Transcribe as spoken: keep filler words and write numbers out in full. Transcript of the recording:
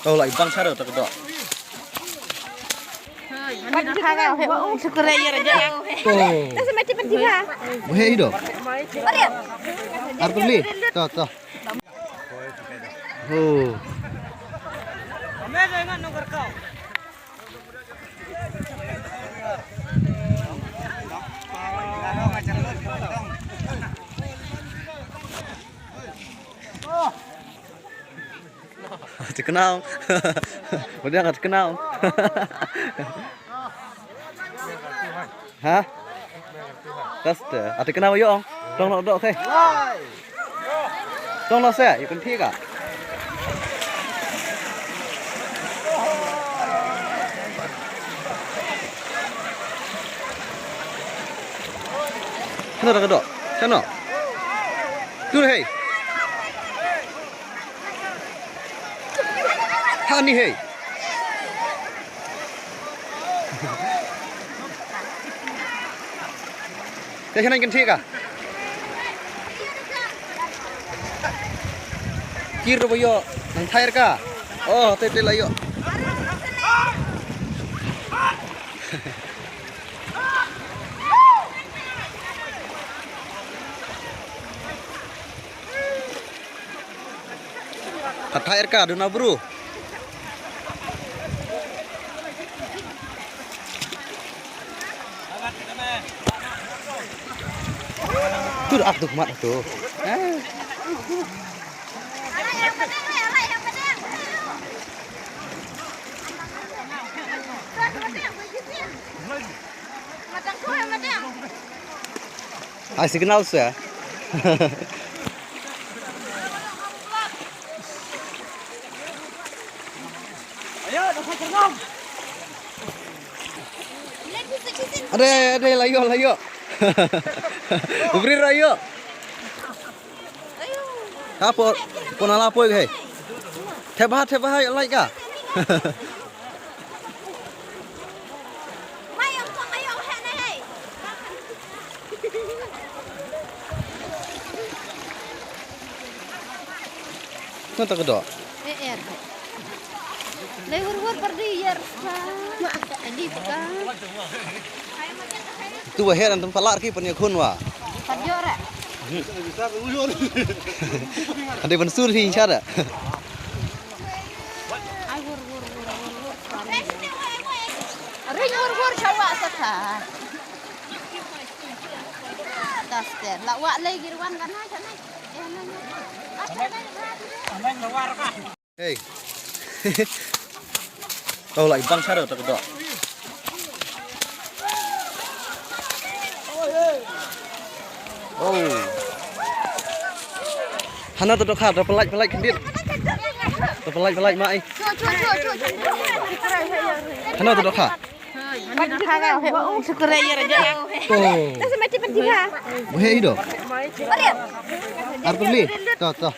To lai bang sha da ta ka dok. To. Ba he i do. Ar peli. To, to. Ho. Tiknau. Udah nggak tiknau. Ha? Kas te. Ati kena ba yong. Tong nok dok, okay. Tong nok se, you can pick up. Kena dah kedok. Kena. Tu, hey. Ha ni, hey. Te kena kan thik ah. Kir ro boyo, nang thair ka. Oh, te te layo. Ka thair ka duna bru. Tur ak duk mat tu. Eh. Ai signal se. Ade, ade, layo, layo. Ubri layo. Ka po, po na la poi he. Thep bha, thep bha, lai ka. Ngan tak dok. Eh, eh. Lai hur hur perdi yer. Mak ka adi ka. Tu wahid antum palar ki panya khun wa. Pajo ra. Ade ban sur hi chara. Ai hur hur hur hur hur. Ring hur hur chawa sata. Taster la wa lai girwan kan hai kan hai. Hey. Oh, lai bang sha da ta ka dok. Oh. Hana ta dok ha, ta pynlait, pynlait khyndiat. Ta pynlait, pynlait mai. Hana ta dok ha. Oh. Wahid i do. Ar peli. To, to.